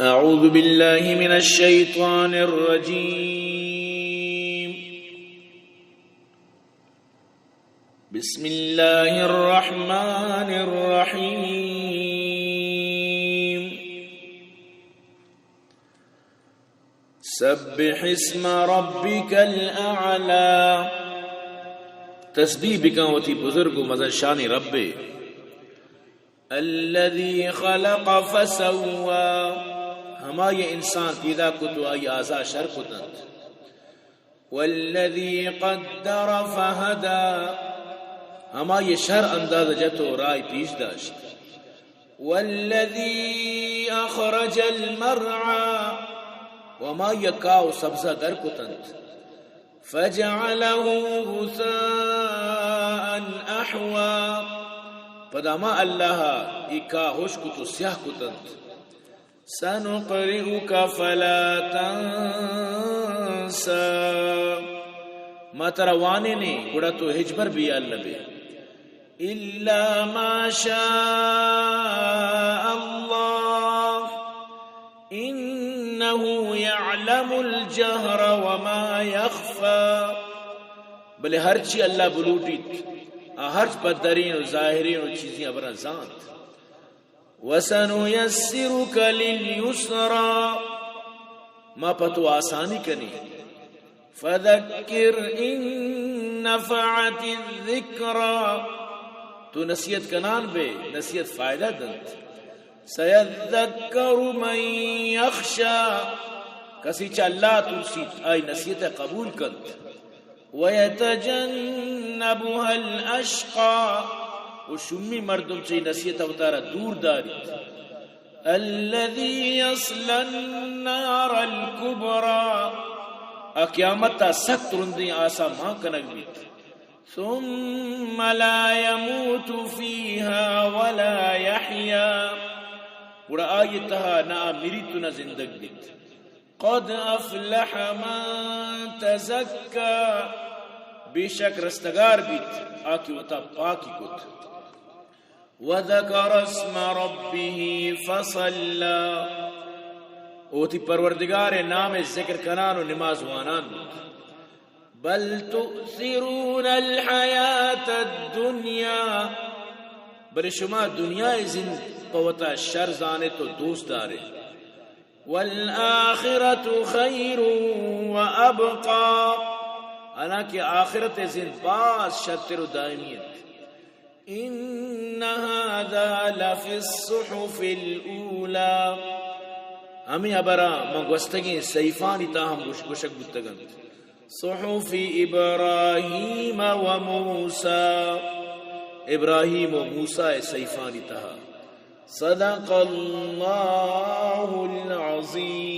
أعوذ بالله من الشيطان الرجيم. بسم الله الرحمن الرحيم. سبح اسم ربك الأعلى. تسبیح بکن وتی بزرگ و مزن شانی رب ءِ. الذي خلق فسوى، ہمائی انسان پیدا کت و آئی اعضا شر کتنت. والذي قدر فهدى، ہمائی شر اندازہ جت و راہ پیش داشت. والذي أخرج المرعى، و ہمائی کاہ و سبزہ در کتنت. فجعله غثاء أحوى، پدا ہما اللہ ءَ اے کاہ ہشک کت و سیاہ کتنت. سنقرئك فلا تنسى، ما ترا وانینیں، گڑا تو ہچبر بے ہیال نہ بے. إلا ما شاء الله إنه يعلم الجهر وما يخفى. بلے ہرچی اللہ بلوٹیت، آ ہرچ پدریں و ظاہریں و چیزیں ہبراں زانت. وسنيسرك لليسرى، ما پہ تو آسانی کنیں. فذكر إن نفعت الذكرى، تو نصیحت کنان بے، نصیحت فائدہ دنت. سيذكر من يخشى، کسی چہ اللہ ترسیت، آئی نصیحت قبول کنت. ويتجنبها الأشقى، و شومی مردم چہ نصیحت وتارا دور داریت. الذي يصلى النار الكبرى، آ قیامت ءَ سک ترندیں آسا مان کنگ بیت. ثم لا يموت فيها ولا يحيى، گڑا آئی تہا نہ آ مریت و نہ زندگ بیت. قد أفلح من تزكى، بے شک رستگار بیت آ کہ وتا پاکی کت. وذكر اسم ربه فصلى، وتی پروردگار ءِ نام ءِ ذکر کنان و نماز وانان بیت. بل تؤثرون الحياة الدنيا، بلے شما دنیا ءِ زند پہ وتا شر زانت و دوست دارت. والآخرة خير وأبقى، حالانکہ آخرت ءِ زند باز شرتر و دائمی انت. إن هذا لفي الصحف الأولى، ہمے ہبراں من گوستگیں صحیفانی تہا ہم گوش-، گوشگ بوتگ انت. صحف إبراهيم وموسى، ابراہیم و موسیٰ ءِ صحیفانی تہا. صدق الله العظيم.